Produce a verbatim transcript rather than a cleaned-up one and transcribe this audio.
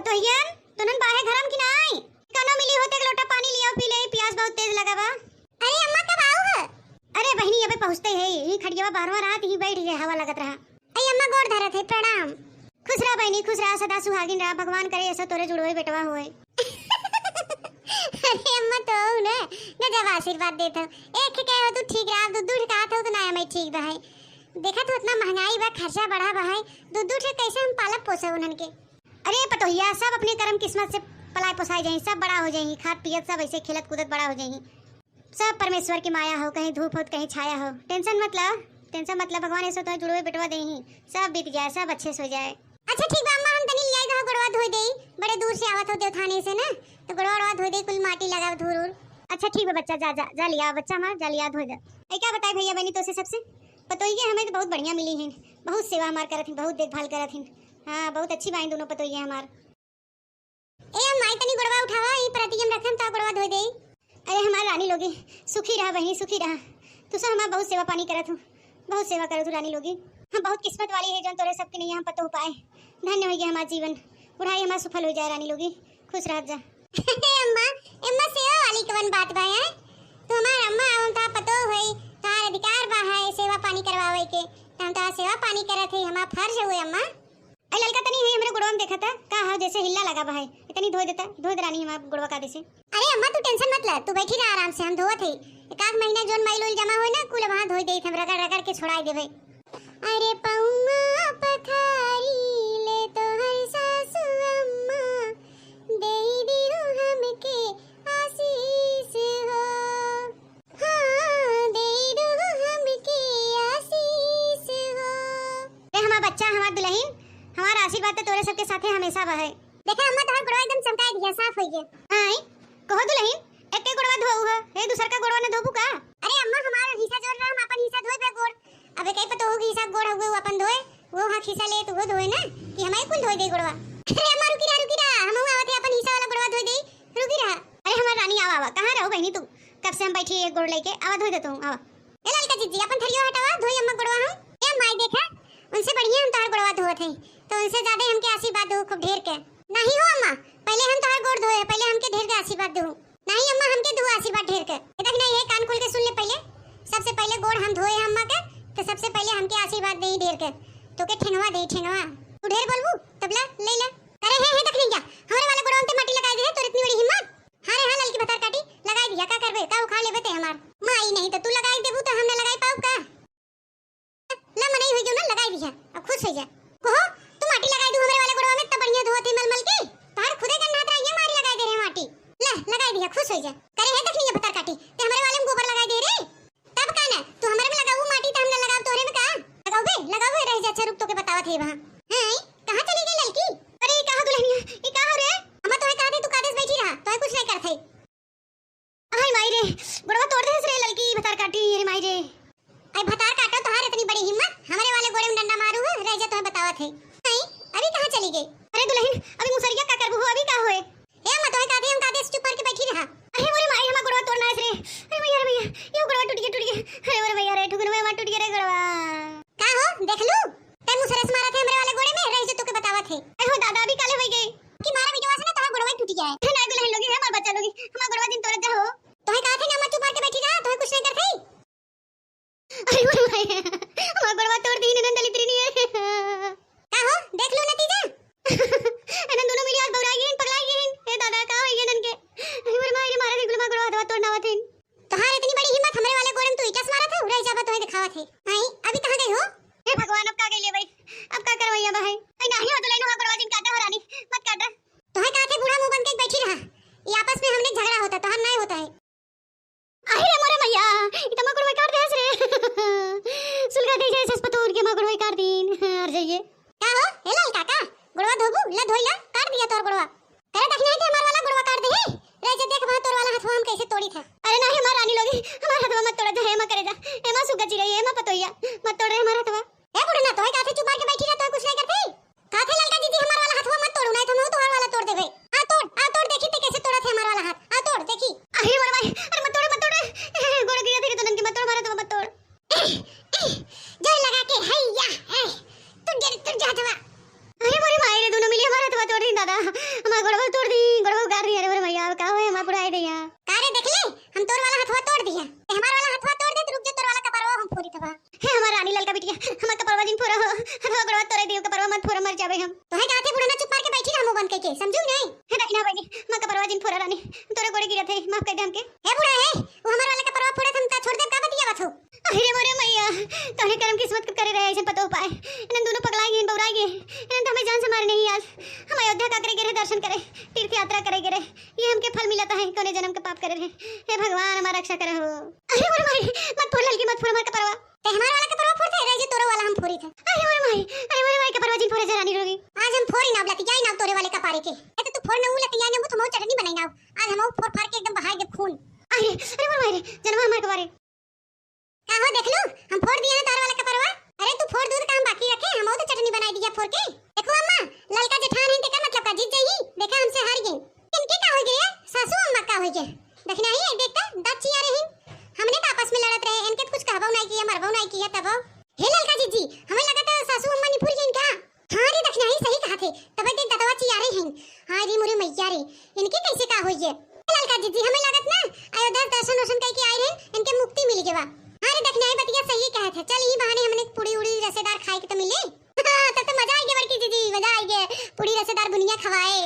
पतोहियन, तुनन बाहे घरम कि नाई? कनो मिली होते एक लोटा पानी लियाओ, पी ले, पियास बहुत तेज लगा बा। अरे अम्मा, कब आऊ है? अरे बहिनी, अबे पहुँचते है, यही खटियावा बाहरवा रहत, यही बैठ गए, हवा लगत रहा। अरे अम्मा, गोड़ धरत है, प्रणाम। खुश रहा बहिनी, खुश रहा, सदा सुहागिन रहा, भगवान करे ऐसा तोरे जुड़वे बेटवा होए। अरे अम्मा, तो ना गजब आशीर्वाद देत हो। एक ठे कहे हो तू ठीक रहा, दू दू ठे कहत हो तो ना, मैं ठीक बा है। देखत हो इतना महंगाई बा, खर्चा बढ़ा बा है, दू दू ठे कैसे हम पालब पोसब उन्हन के? अरे पतोहिया, सब अपने कर्म किस्मत से पलाए पोसाए जाई, सब बड़ा हो जाई, खात पियत सब ऐसे खेलत कूदत बड़ा हो जाई। सब परमेश्वर की माया हो, कहीं धूप हो तो कहीं छाया हो। टेंशन मत ला, टेंशन मत ला, भगवान ऐसे तो जुड़वे बेटवा दे ही, सब बीत जाए, सब अच्छे से हो जाए। अच्छा ठीक बा अम्मा, हम तनी लियाई दो गोड़वा धोई देई, बड़े दूर से आवत हो देवथाने से ना, तो गोड़वा वोड़वा धोई देई, कुल माटी लगा धूर उर। अच्छा ठीक बा बच्चा, जा जा जा लिया बच्चा हमार, जा लिया धोई दे। ऐ का बताई भैया बहनी तोसे सबसे, पतोहिया हमें तो बहुत बढ़िया मिली हैं, बहुत सेवा हमार करत हैं, बहुत देखभाल करत हैं। हाँ, बहुत अच्छी बाई दोनों पतोहिया हमार। ए अम्मा, तनी गोड़वा उठावा, ई परतियम रखम ता गोड़वा धोई देई। अरे हमार रानी लोगी, सुखी रहा बहिनी, सुखी रहा। तू सब हमार बहुत सेवा पानी करत हूँ, बहुत सेवा करत हूँ रानी लोगी। हम बहुत किस्मत वाली है जौन तोरे सबके नैया हम पतोह पाए। धन्य होइगे हमार जीवन, बुढ़ाई हमार सुफल हो जाए रानी लोगी, खुश रहत जा। अम्मा, अम्मा सेवा वाली कवन बात बा है? तू हमार अम्मा, हम तोहार पतोह होई, तोहार अधिकार बा है सेवा पानी करवावे के, त हम तोहार सेवा पानी करत हई, हमार फर्ज हुए अम्मा। ए ललका तनी है हमरे गोड़वा में देखा था, का हो जैसे हिल्ला लगा बा है, ए तनी धोई देता, धोई दे रानी हमार गोड़वा का देसे। अरे अम्मा तू टेंशन मत ले, तू बैठी रह आराम से, हम धोवत है। एक आध महीना जौन मैल उल जमा होए ना, कुल वहाँ धोई देत हम, रगड़ रगड़ के छोड़ाई देबे। अरे पौआ पखारी ले तोहर सासु अम्मा, देई दिहु हमके आशीष हो। हाँ, देई दिहु हमके आशीष हो। ए हमार बच्चा, हमार दुलहिन, हमार आशीर्वाद तो तोरे सबके साथे हमेशा बहे। देखा अम्मा, तोहार गोड़वा एकदम चमकाई दिया, साफ होई गया। आई, कहो दुलहिन, एक के गोड़वा धोऊ है, ए दूसर का गोड़वा न धोबू का? अरे अम्मा, हमार हिस्सा जोर रहा, हम अपन हिस्सा धोए पे गोड़। अब एक पतोहू के हिस्सा गोड़ हुए, वो अपन धोए, वो हाँ हिस्सा ले तो वो धोए ना, कि हमारे कुल धोए दे गोड़वा। अरे अम्मा रुकी रहा, रुकी रहा, हम आवत है अपन हिस्सा वाला गोड़वा धोए दे, रुकी रहा। अरे हमार रानी आवा, आवा, कहाँ रहो बहनी तू? कब से हम बैठी एक गोड़ लेके, आवा धोए देता हूँ, आवा। ए ललका जीजी, अपन थरियो हटावा, धोई अम्मा गोड़वा हम। ए माई देखा, उनसे बढ़िया हम तोहार गोड़वा धोवत है, तो उनसे ज्यादा हमके आशीर्वाद दो खूब ढेर के। नहीं हो अम्मा, पहले हम तोहार गोड़ धोए, पहले हमके ढेर के आशीर्वाद दो। नहीं अम्मा, हमके दो आशीर्वाद ढेर के। ए देख ना, ये कान खोल के सुन ले पहले। सबसे पहले गोड़ हम धोए अम्मा के, तो सबसे पहले हमके आशीर्वाद दे ढेर के। तोके ठेंगवा दे ठेंगवा। तू ढेर बोलबू, तब ला, ले ला। अरे हे, हे देख नहीं क्या, हमारे वाला गोड़वा में ते माटी लगाई दे, तोर इतनी बड़ी हिम्मत। हाँ रे हाँ, ललकी भतार काटी, लगाई दिया, का करबे, का उखाड़ लेबे ते हमार? माई नहीं तो तू लगाई देबू तो हम ना लगाई पाऊ का? ला मनई होई गयो ना, लगाई दिया, अब खुश होई जा। कहो, तू माटी लगाई दू हमरे वाले गोड़वा में, इतना बढ़िया धोवत है मलमल के, तोहर खुदे के हाथ रहिए मारी लगाई दे रहे माटी। ला, लगाई दिया, खुश होई जा। करे है देख नहीं भतार काटी, ते हमरे वाले में गोबर लगाई दे रे। तब का ना, तू हमरे में लगाऊ माटी, त हम ना लगाऊ तोहरे में का? लगाऊ बे, लगाऊ बे, रह जा, अच्छा रुक तोके बतावत है वहाँ। हैं, कहाँ चली गई ललकी? अरे, का हो दुल्हनिया, ये का हो रे? अम्मा तोहे कहा थे, तू का देश बैठी रहा, तोहे कुछ नहीं करत है। हाय माई रे, गोड़वा तोड़ देस रे ललकी भतार काटी, अरे माई रे। आई भतार काटो तोहार इतनी बड़ी हिम्मत, हमरे वाले गोड़े में डंडा मारू है, रह जा तोहे बतावत है। नहीं, अभी कहाँ चली गई? अरे दुल्हन, अभी मुसरिया का करबू हो, अभी का होए? ए अम्मा तोहे का दे, हम का दे, चुप करके बैठी रहा। अरे मोरे माई, हमार गोड़वा तोड़ना है रे। अरे भैया, अरे भैया, ये गोड़वा टूट गया, टूट गया। अरे मोरे भैया रे, ठुकन में हमार टूट गया रे गोड़वा। का हो, देख लू? तै मुसरस मारत है हमरे वाले गोड़े में, रह जा तोके बतावत है। अरे हो दादा, अभी काले होई गई। कि मारा बिटवा से ना तोहार गोड़वा ही टूट गया है। है ना दुल्हन लोगी, है हमार बच्चा लोगी, हमार गोड़वा जिन तोड़त जा हो। तोहे कहा थे ना अम्मा चुप मार के बैठी रहा, तोहे कुछ नहीं करत है। अरे मोरे माई, हमार गोड़वा तोड़ दी इन्हन दलिद्री नहीं है। का हो, देख लो नतीजा। इन्हन दोनों मिली आज बौराई गई, पगलाई गई। ए दादा, का होई गई इन्हन के? अरे मोरे माई रे, मारा बिल्कुल हमार गोड़वा हथवा तोड़ना आवत है। तोहार इतनी बड़ी हिम्मत, हमरे वाले गोड़े में तू इचस मारत है, रह जाबा तोहे दिखावत है। आई, अभी कहाँ गई हो? हे भगवान, अब का गई ले भाई, अब का करवैया बा है? आई नाही हो तो लेनो हा गोड़वा के, समझू नहीं? हे दखिना बहिनी, माँ कपरवा जिन फोरा रानी, तोरे गोड़े गिरत है, माफ कर दे हमके। हे बूढ़ा, हे, वो हमार वाला कपरवा फोड़त हम का छोड़ देब का बतिया बात हो? अरे मोरे मैया, तोहरे करम किस्मत के करे रहे ऐसे पतोह पाए। इन्हन दोनों पगलाए गए, बौराए गए। इन्हन तो हमें जान से मारे नहीं आज। हम अयोध्या का करे गए रहे दर्शन करे, तीर्थ यात्रा करे गए रहे। ये हमके फल मिलता है, कौने जन्म के पाप करे रहे। हे भगवान, हमार रक्षा करे हो। अरे मोरे माई, मत फोड़ ललकी, मत फोड़ हमार कपरवा। ते हमार वाला कपरवा फोड़ते है, रह जे तोरे वाला हम फोड़ी थे। अरे मोरे माई, अरे मोरे माई, कपरवा जिन फोड़े जरानी रोगी। आज हम फोड़ी ना लतियाई ना तोरे वाले कपारे के। ए तो तू फोड़ ना उ लतियाई ना, मुँह तो चटनी बनाई ना। आज हम फोड़ फाड़ के एकदम बहाई दे खून। अरे, अरे मोरे माई रे, जनवा हमार कपारे। का हो, देख लू, हम फोड़ दिए ना तोहरे वाला कपरवा। अरे तू फोड़ दूध काम बाकी रखे, हम तो चटनी बनाई दिया फोड़ के। देखो अम्मा, ललका जेठान है, तेका मतलब का जीत जाई, देखा हमसे हार गई। इनके का हो गया, सासू अम्मा का हो गया? देखना ही एक देखता, दाँत चिया रही। हमने तो आपस में लड़त रहे, इनके तो कुछ कहबो नहीं किया, मरबो नहीं किया तब। हे ललका जीजी, हमें लगा था सासू अम्मा निपुर गई इनका। हाँ रे दखिना ही सही कहा थे, तब देख दतवा चिया रही हैं। हाँ रे मोरे मैया रे, इनके कैसे का होइए? ललका जीजी, हमें लागत ना अयोध्या से दर्शन वर्शन करके आए रहे, इनके मुक्ति मिल गवा। हाँ रे दखिना ही बतिया सही कहा थे, चल ई बहाने हमने पूड़ी उड़ी रसेदार खाए के तो मिले। तब तो मजा आइगे बड़की जीजी, मजा आइगे, पूड़ी रसेदार बुनिया खवाए।